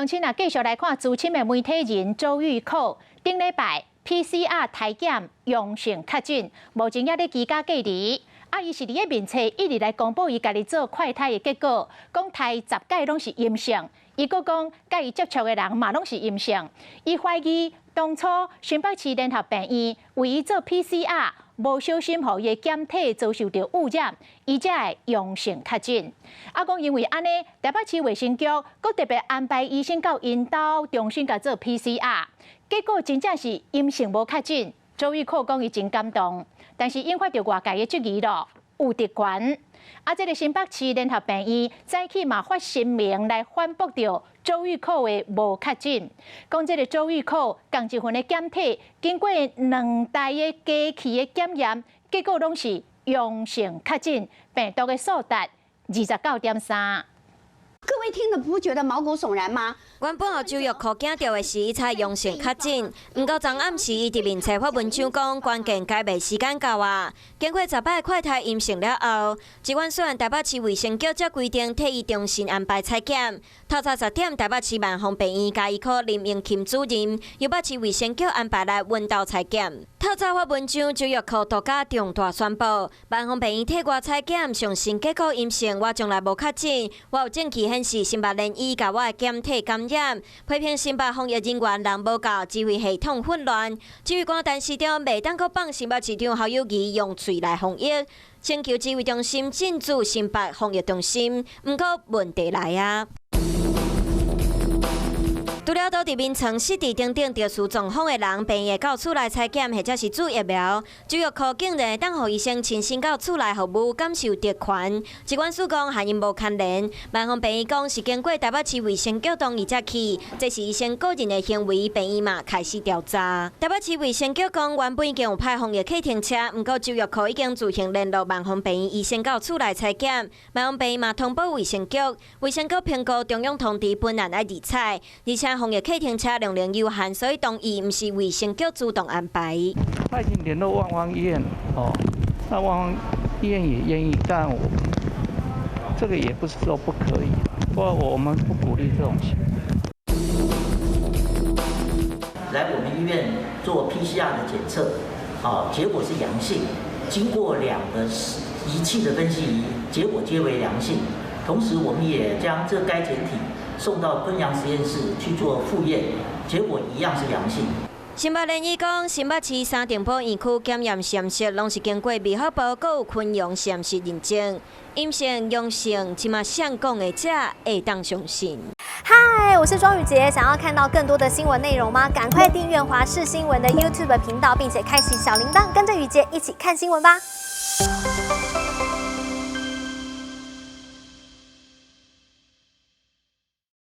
鄉親啊，繼續來看資深的媒體人周玉蔻，頂禮拜 PCR 篩檢陽性確診，目前猶咧居家隔離。啊，伊是佇咧面冊一直來公布伊家己做快篩的結果，講篩10擺攏是陰性。伊閣講，佮伊接觸的人嘛攏是陰性。伊懷疑當初新北市聯合病院為伊做 PCR，無小心予伊的檢體遭受著污染，伊才會陽性確診。啊，講因為按呢，台北市衛生局閣特別安排醫生到𪜶兜重新共做 PCR，結果真正是陰性無確診。周玉蔻講伊真感動，但是引發著外界的質疑咯，有特權。啊，這个新北市聯合病院早起嘛發聲明來反駁著周玉蔻的無確診，講這个周玉蔻仝一份的檢體，經過兩台的機器的檢驗，結果攏是陽性確診，病毒的數值29.3。各位聽了不覺得毛骨悚然嗎？原本予周玉蔻驚著的是伊採陽性確診，毋過昨暗時伊佇面冊發文章講，關鍵解密時間到啊！經過10擺快篩陰性了後，疾管雖然台北市衛生局才規定替伊重新安排採檢。透早10點，台北市萬芳病院家醫科林榮琴主任由北市衛生局安排來阮兜採檢。透早發文章，周玉蔻獨家重大宣布，萬芳病院替我採檢上新結果陰性，我從來無確診，我有證據顯示新北聯醫共我的檢體感染，批評新北防疫人員人無夠，指揮系統混亂。指揮官陳時中袂當閣放新北市長侯友宜用喙來防疫，請求指揮中心進駐新北防疫中心，毋過問題來啊！除了倒佇眠床失智等等特殊狀況的人，病院會到厝內採檢或者是注疫苗，周玉蔻竟然會當予醫生親身到厝內服務，感受特權。疾管署講和𪜶無牽連，萬芳病院講是經過台北市衛生局同意才去，這是醫生個人的行為，病院嘛開始調查。台北市衛生局講原本已經有派防疫客停車，毋過周玉蔻已經自行聯絡萬芳病院醫生到厝內採檢，萬芳病院嘛通報衛生局，衛生局評估中央通知本案愛預採，而且防疫客停車量能有限，所以同意毋是衛生局主動安排。他已經聯絡萬芳醫院，哦，那萬芳醫院也願意，但我這個也不是說不可以，不過我們不鼓勵這種行為。來我們醫院做 PCR 的檢測，哦，結果是陽性，經過兩個儀器的分析儀，結果皆為陽性。同時，我們也將這該檢體送到昆陽實驗室去做複驗，結果一樣是陽性。新北聯醫講，新北市三重埔院區檢驗實驗室攏是經過衛福部閣有昆陽實驗室認證，陰性、陽性，這馬誰講的才會當相信。嗨，我是莊宇傑，想要看到更多的新聞內容嗎？趕快訂閱華視新聞的 YouTube 頻道，並且開啟小鈴鐺，跟着宇傑一起看新聞吧。